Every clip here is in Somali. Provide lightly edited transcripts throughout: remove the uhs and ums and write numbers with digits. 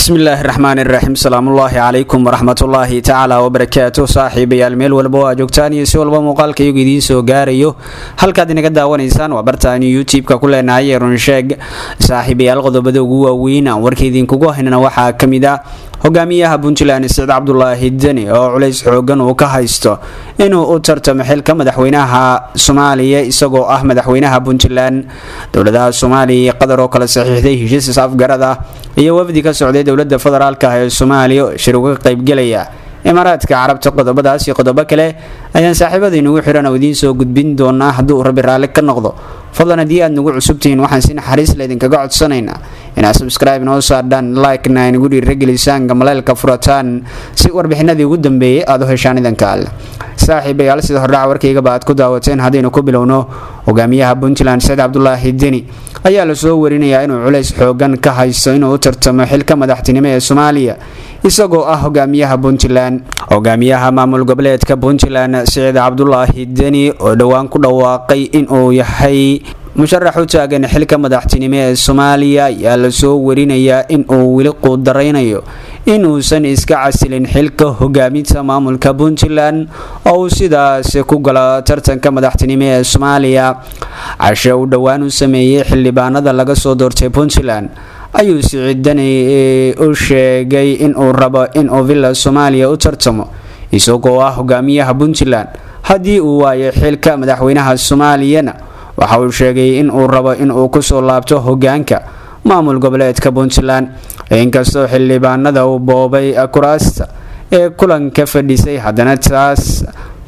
Bismillaahi raxmaan iraxiim. Salaamullaahi calaykum waraxmatullaahi tacaala wabarakaatu. Saaxiibayaal, meel walba oo aa joogtaan iyo si walba muuqaalka iyagu idiin soo gaarayo, halkaad inaga daawanaysaan waa bartaani YouTube-ka ku leenahay ee Runsheeg. Saaxiibayaal, qodobada ugu waaweyn aan warka idinkugu haynana waxaa ka mid ah hogaamiyaha Puntland Siciid Cabdulaahi Deni oo culays xoogan uu ka haysto inuu u tartamo xilka madaxweynaha Soomaaliya isagoo ah madaxweynaha Puntland, dowladaha Soomaaliya iyo Qatar oo kala saxiixday heshiis is-afgarad ah, iyo wafdi ka socday dowlada federaalka ah ee Soomaaliya oo shir uga qaybgelaya Imaaraadka Carabta. Qodobadaas iyo qodobo kale ayaan saaxiibada inugu xiran oo idiin soo gudbin doonaa hadduu Rabbi raalli ka noqdo. Fadlan, haddii aad nagu cusubtihiin, waxaan si naxariis la idinkaga codsanaynaa inaad subscribe noo saardhaan, like-na inagu dhiiragelisaan, gamaleelka furataan si warbixinadii ugu dambeeyay aad u heshaan idanka Alle. Saaxiibayaal, sida hordhaca warkaygaba aad ku daawateen, haddaynu ku bilowno, hogaamiyaha Puntland Saciid Cabdulaahi Deni ayaa lasoo warinayaa inuu culays xoogan ka haysto inuu u tartamo xilka madaxtinimo ee Soomaaliya isagoo ah hogaamiyaha Puntland. Hogaamiyaha maamul goboleedka Puntland Siciid Cabdulaahi Deni oo dhowaan ku dhawaaqay inuu yahay musharax u taagan xilka madaxtinimo ee Soomaaliya ayaa lasoo warinayaa inuu weli quudaraynayo inuusan iska casilin xilka hogaaminta maamulka Puntland oo uu sidaas ku galo tartanka madaxtinimo ee Soomaaliya. Cashe uu dhowaan u sameeyey xildhibaanada laga soo doortay Puntland ayuu Siciid Deni u sheegay inuu rabo inuu Villa Soomaaliya u tartamo isagoo ah hogaamiyaha Puntland. Haddii uu waayo xilka madaxweynaha Soomaaliyana, waxa uu sheegay inuu rabo inuu kusoo laabto hogaanka maamul goboleedka Puntland. Inkastoo xildhibaanada uu boobay kuraasta ee kulanka fadhisay, haddana taas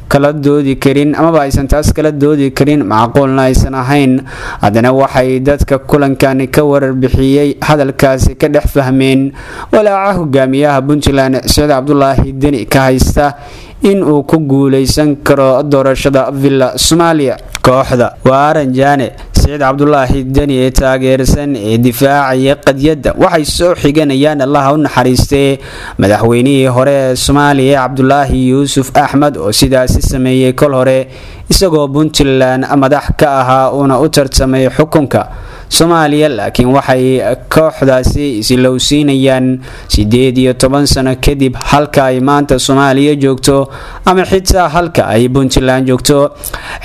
kala doodi karin amaba aysan taas kala doodi karin, macquulna aysan ahayn, haddana waxay dadka kulankan ka warbixiyey hadalkaasi ka dhex fahmeen walaaca hogaamiyaha Puntland Siciid Cabdulaahi Deni ka haysta in uu ku guuleysan karo doorashada Villa Soomaaliya. Kooxda Waaranjaane Siciid Cabdulaahi Deni ee taageersan ee difaacaya qadiyadda waxay soo xiganayaan, Allaha u naxariistee, madaxweynihii hore ee Soomaaliya Cabdulaahi Yuusuf Axmed oo sidaasi sameeyey kol hore isagoo Puntland madax ka ahaa uuna u tartamay xukunka Soomaaliya. Laakiin waxay kooxdaasi isilowsiinayaan 18 sano kadib halka ay maanta Soomaaliya joogto ama xitaa halka ay Puntland joogto.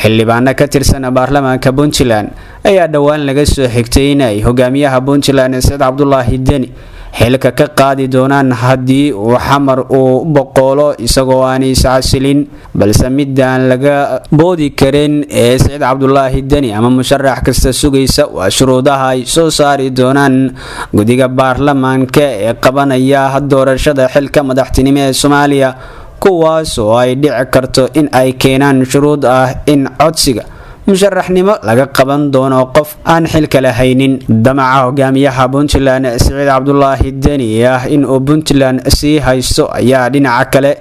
Xildhibaano ka tirsan baarlamaanka Puntland ayaa dhowaan laga soo xigtay in ay hogaamiyaha Puntland Saciid Cabdulaahi Deni xilka ka qaadi doonaan haddii uu Xamar uu boqoolo isagoo aan iscasilin. Balse midaan laga boodi karin ee Saciid Cabdulaahi Deni ama musharax kasta sugaysa waa shuruudaha ay soo saari doonaan guddiga baarlamaanka ee qabanaya doorashada xilka madaxtinimo ee Soomaaliya, kuwaas oo ay dhici karto in ay keenaan shuruud ah in codsiga musharaxnimo laga qaban doono qof aan xilka lahaynin. Damaca hogaamiyaha Puntland Siciid Cabdulaahi Deni ah inuu Puntland sii haysto ayaa dhinaca kale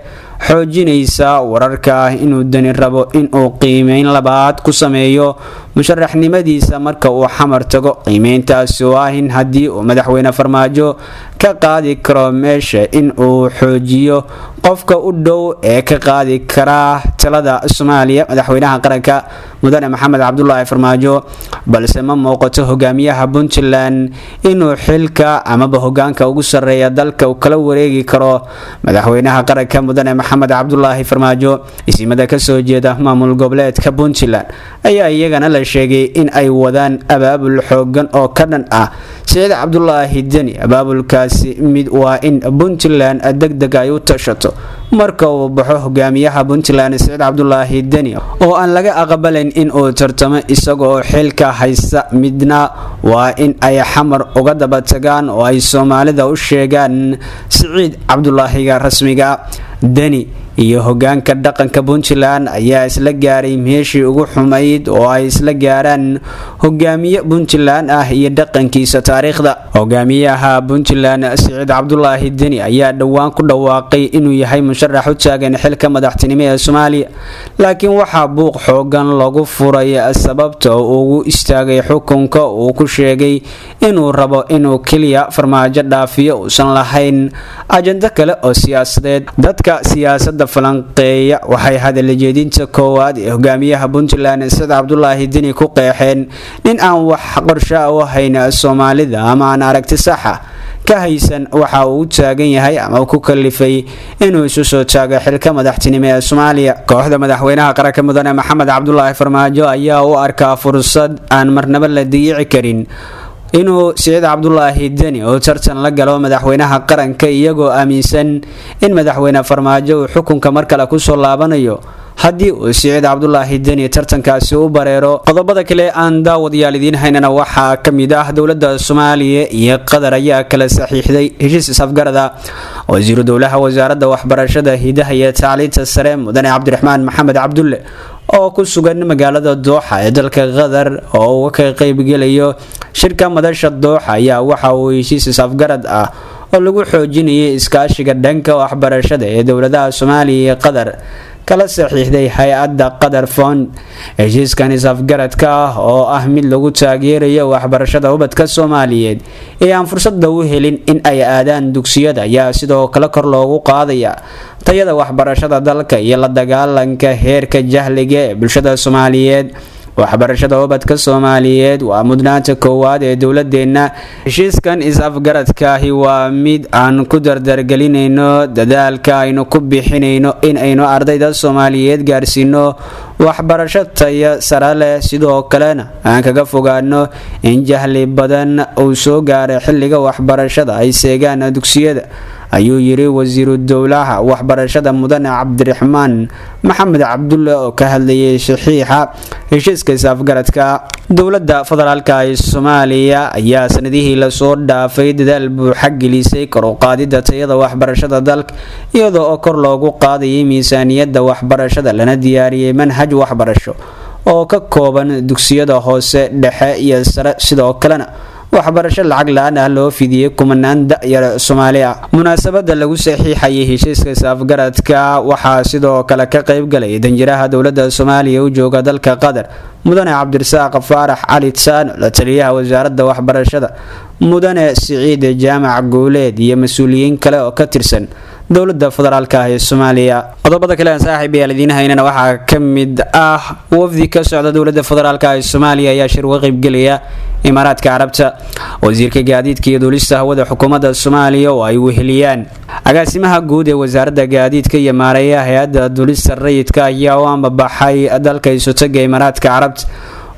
xoojinaysa wararka ah inuu Deni rabo inuu qiimeyn labaad ku sameeyo musharaxnimadiisa marka uu Xamar tago. Qiimeyntaasi oo ah in haddii uu madaxweyne Farmaajo ka qaadi karo meesha, in uu xoojiyo qofka u dhow ee ka qaadi kara talada Soomaaliya, madaxweynaha qaranka mudane Maxamed Cabdulaahi Farmaajo. Balse ma muuqato hogaamiyaha Puntland inuu xilka amaba hogaanka ugu sareeya dalka uu kala wareegi karo madaxweynaha qaranka mudane Maxamed Cabdulaahi Farmaajo. Isimada kasoo jeeda maamul goboleedka Puntland ayaa iyagana la sheegay in ay wadaan abaabul xoogan oo ka dhan ah Siciid Cabdulaahi Deni. Abaabulkaasi mid waa in Puntland degdeg ay u tashato marka uu baxo hogaamiyaha Puntland Siciid Cabdulaahi Deni oo aan laga aqbalayn in uu tartamo isagoo xilka haysta. Midna waa in ay Xamar uga daba tagaan oo ay Soomaalida u sheegaan Siciid Cabdulaahiga rasmiga. Deni iyo hogaanka dhaqanka Puntland ayaa isla gaaray meeshii ugu xumayd oo ay isla gaaraan hogaamiye Puntland ah iyo dhaqankiisa taariikhda. Hogaamiyaha Puntland Siciid Cabdulaahi Deni ayaa dhowaan ku dhawaaqay inuu yahay musharax u taagan xilka madaxtinimo ee Soomaaliya, laakiin waxaa buuq xoogan lagu furay sababta ugu istaagay xukunka uu ku sheegay inuu rabo inuu keliya Farmaajo dhaafiyo, uusan lahayn ajando kale oo siyaasadeed. Dadka siyaasadda falanqeeya waxay hadalajeedinta koowaad ee hogaamiyaha Puntland Siciid Cabdulaahi Deni ku qeexeen nin aan wax qorsho u hayn Soomaalida ama aan aragti saxa ka Ka haysan waxa uu u taagan yahay ama ku kalifay inuu isu soo taago xilka madaxtinimo ee Soomaaliya. Kooxda madaxweynaha qaranka mudane Maxamed Cabdulaahi Farmaajo ayaa u arkaa fursad aan marnaba la diyici karin inuu Siciid Cabdulaahi Deni oo tartan la galo madaxweynaha qaranka, iyagoo aaminsan in madaxweyne Farmaajo uu xukunka mar kale kusoo laabanayo haddii uu Siciid Cabdulaahi Deni tartankaasi u bareero. Qodobada kale aan daawadayaal idiin haynana waxaa ka mid ah dowladda Soomaaliya iyo Qatar ayaa kala saxiixday heshiis isafgarada. Wasiiru dowlaha wasaaradda waxbarashada, hidaha iyo tacliinta sare mudane Cabdiraxmaan Maxamed Cabdulle oo ku sugan magaalada Dooxa ee dalka Qatar oo uga ka qaybgelayo shirka madasha Dooxa ayaa waxa uu heshiis isafgarad ah oo lagu xoojinayay iskaashiga dhanka waxbarashada ee dowladaha Soomaaliya iyo Qatar kala saxiixday hay-adda Qatar Fond. Heshiiskan isafgaradka ah oo ah mid lagu taageerayo waxbarashada ubadka Soomaaliyeed ee aan fursadda u helin in ay aadaan dugsiyada ayaa sidoo kale kor loogu qaadaya tayada waxbarashada dalka iyo la dagaalanka heerka jahliga ee bulshada Soomaaliyeed. Waxbarashada ubadka Soomaaliyeed waa mudnaanta koowaad ee dowladeenna. Heshiiskan is-afgaradkaahi waa mid aan ku dardargelinayno dadaalka aynu ku bixinayno in aynu ardayda Soomaaliyeed gaarsiino waxbarasho tayo sare leh, sidoo kalena aan kaga fogaano in jahli badan uu soo gaaray xilliga waxbarashada ay seegaan dugsiyada, ayuu yiri wasiiru dowlaha waxbarashada mudane Cabdiraxmaan Maxamed Cabdulle oo ka hadlayay saxiixa heshiiska is-afgaradka. Dowladda federaalka ee Soomaaliya ayaa sanadihii lasoo dhaafay dadaal buuxa gelisay kor u qaadida tayada waxbarashada dalka, iyadoo oo kor loogu qaadayay miisaaniyadda waxbarashada lana diyaariyay manhaj waxbarasho oo ka kooban dugsiyada hoose, dhexe iyo sare, sidoo kalena waxbarasho lacag la-aan ah loo fidiyey kumanaan da-yar Soomaali ah. Munaasabada lagu saxiixayay heshiiska is-afgaradka waxaa sidoo kale ka qaybgalay danjiraha dowladda Soomaaliya u jooga dalka Qatar mudane Cabdirasaaq Faarax Cali Taano, la taliyaha wasaaradda waxbarashada mudane Siciid Jaamac Guuleed iyo mas-uuliyiin kale oo ka tirsan dowladda federaalka ah ee Soomaaliya. Qodobada kale aan saaxiib yaal idiin haynana waxaa ka mid ah wafdi ka socda dowladda federaalka ah ee Soomaaliya ayaa shir uga qaybgelaya Imaaraadka Carabta. Wasiirka gaadiidka iyo duulista hawada xukuumadda Soomaaliya oo ay weheliyaan agaasimaha guud ee wasaaradda gaadiidka iyo maareeyaha hay-adda duulista rayidka ayaa u ambabaxay dalka isutaga Imaaraadka Carabta.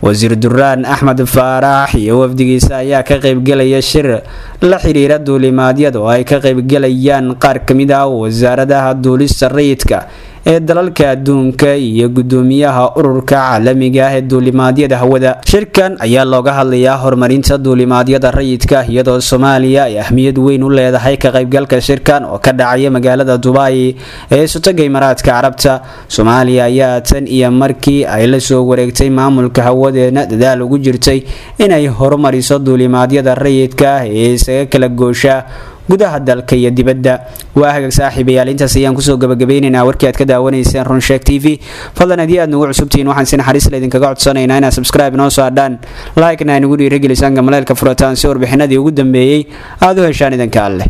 Wasiir Duraan Axmed Faarax iyo wafdigiisa ayaa ka qaybgelaya shir la xiriira duulimaadyada oo ay ka qaybgelayaan qaar ka mid ah wasaaradaha duulista rayidka ee dalalka adduunka iyo gudoomiyaha ururka caalamiga ah ee duulimaadyada hawada. Shirkan ayaa looga hadlayaa horumarinta duulimaadyada rayidka, iyadoo Soomaaliya ay ahmiyad weyn u leedahay ka qaybgalka shirkan oo ka dhacaya magaalada Dubai ee isutaga Imaaraadka Carabta. Soomaaliya ayaa tan iyo markii ay la soo wareegtay maamulka hawadeena dadaal ugu jirtay inay horumariso duulimaadyada rayidka ee isaga kala goosha gudaha dalka iyo dibadda. Waa hagaag saaxiibayaal, intaas ayaan kusoo gabagabeynaynaa warkii aad ka daawanayseen Runsheeg TV. Fadlan haddii aad nagu cusubtihiin, waxaan si naxariis la idinkaga codsanaynaa inaad subscribe noo saadhaan, like-na ay nagu dhiirigelisaan, gamaleelka furataan si warbixinadii ugu dambeeyey aad u heshaan. Idinka alleh.